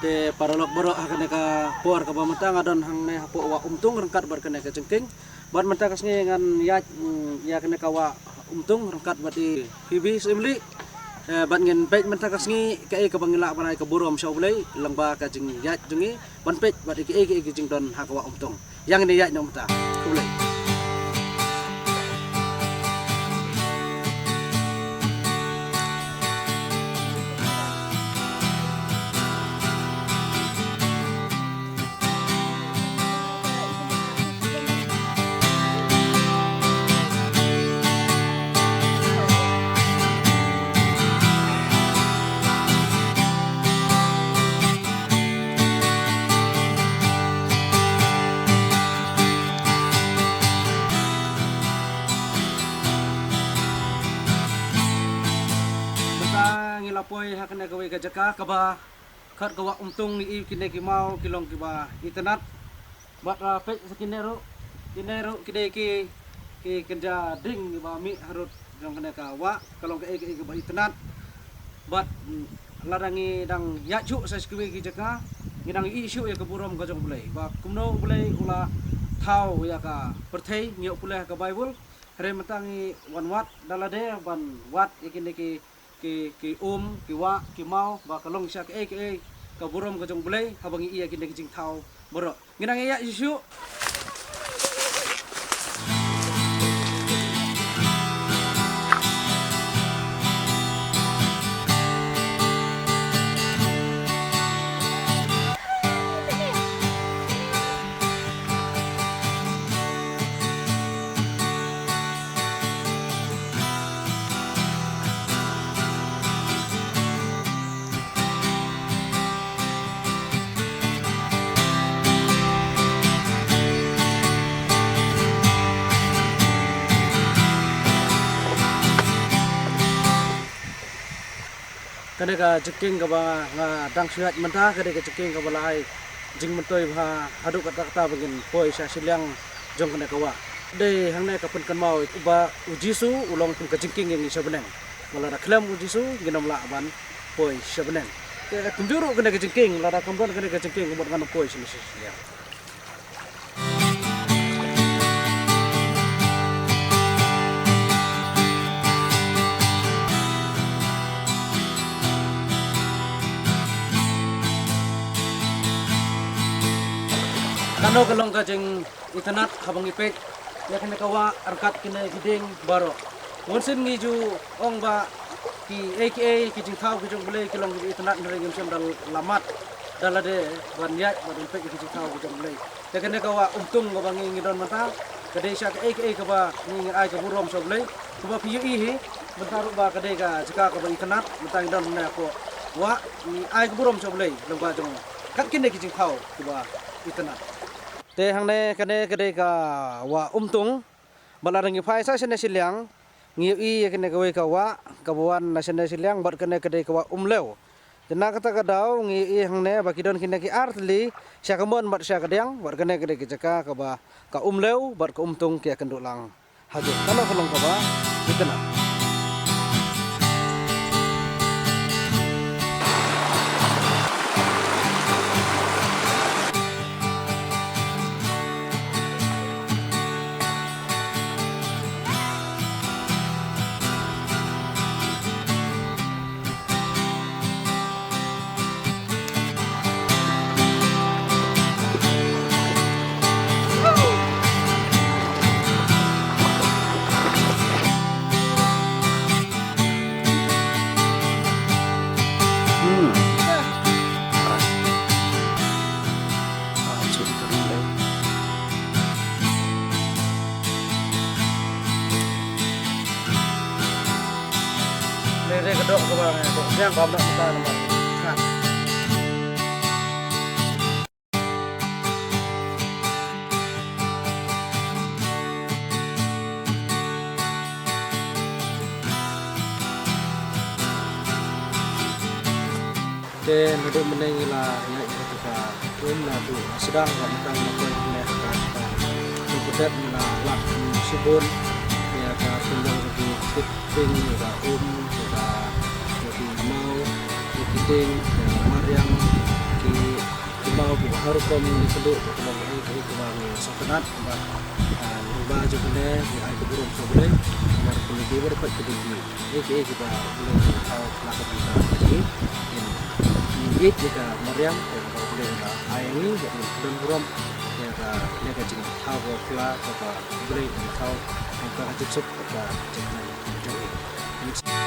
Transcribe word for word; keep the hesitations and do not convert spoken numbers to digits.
Te paralok baroh, ha kane ka por kaba mynta nga don hangne hapoh Wah Umtung ryngkat bad kane ka jingkieng. Bad mynta ka sngi ngan ïaid, mm, ïa kane ka Wah Umtung ryngkat bad i Phoebe Syiemlieh. Eh, bad ngin peit mynta ka sngi kaei kaba ngi lah ban ai ka burom sha U Blei lyngba ka jingïaid jong ngi, ban peit bad i kaei kaei ki jingdon ha ka Wah Umtung. Ïa ngin ïaid noh mynta. Khublei. Mynta ngi la poi ha kane kawei ka jaka kaba khot ka Wah Umtung, ngi i kine ki maw ki long kiba itynnad. Bad, ah, peit sa kine ruh, kine ruh ki dei ki, ki kynja dieng kiba mih harud jong kane ka wah, ka long kaei kaei kaba itynnad. Bad, mm, lada ngi dang ïaid shuh sha kiwei ki jaka, ngi dang ïohi shuh ïa ka burom ka jong U Blei, ba kumno U Blei u la thaw ïa ka pyrthei. Ngi ïoh pule ha ka Baibl, hynrei mynta ngi wan wad da lade ban wad ïa kine ki, ki, ki um, ki wah, ki maw, ba ka long sha kaei kaei ka burom ka jong U Blei, haba ngi i ïa kine ki jingthaw baroh. Ngi nang ïa shisha. Kane ka jingkieng kaba nga dang shu ïaid mynta, ka dei ka jingkieng kaba la ai jingmyntoi bha haduh katta katta ba ngin poi sha shiliang jong kane ka wah. Dei hangne ka pynkynmaw ba U Jisu u long kum ka jingkieng ïa ngi sha bneng. Ba lada khlem U Jisu ngin ym lah ban poi sha bneng. Te kumjuh ruh kane ka jingkieng, lada kam don kane ka jingkieng, ka mut ngan ym poi shane sha shiliang. Kano ka long ka jingitynnad haba ngi peit ïa kane ka wah ryngkat kine ki dieng baroh. Bunsien ngi ju ong ba kiei kiei ki jingthaw ki jong U Blei ki long kiba itynnad, hynrei ngim shym da la mad da lade ban ïaid ban peit ïa ki jingthaw ki jong U Blei. Te kane ka Wah Umtung kaba ngi ngi don mynta, ka dei sha kaei kaei kaba ngi ngi ai ka burom sha U Blei. Kumba phi ïohi hi mynta ruh ba ka dei ka jaka kaba itynnad, mynta ngi don hangne hapoh wah, ngi ai ka burom sha U Blei lyngba jong kat kine ki jingthaw kiba itynnad. Te hangne kane ka dei ka Wah Umtung. Bad lada ngi phai sa shane shiliang, ngi ïohi ïa kane kawei ka wah kaba wan na shane shiliang, bad kane ka dei ka Wah Umlew. Te na kata ka daw ngi ïohi hangne ba ki don kine ki ar tylli, sha ka mon bad sha ka diang, bad kane ka dei ka jaka kaba ka Umlew bad ka Umtung ki ïakynduh lang hajuh. Kano ka long kaba itynnad. Hmm. Ah, ah, sorry, sorry. Re re ka doh kaba nga doh biang ba mda mta namar khat. Te naduh mynne ngi la ïaid ïa kata ka um, naduh sdang ba mynta ngi la poi hangne ha ka sdang. Ngi pyndet ngi la lap shibun ïa ka sdang jong ki kit ping, ïa ka um, ïa ka, ïa ki maw, ïa ki dieng, ïa ka mariang, ki Ki ha rukom ngi kynduh ka long kaei kaei kaba ngi sngewtynnat ba, ah, lyngba jong kane ngi ai ka burom sha U Blei. Namar kine ki baroh pat ki dei kiei kiei kiba U Blei u thaw la ka bynta ka jong ngi. Ngi ïeit ïa ka mariang kaba U Blei u la ai ïa ngi, bad ngi don burom ïa kane ka jingthaw ka pla kaba U Blei u thaw ïa ka jingsuk ka jingkmen jong ngi.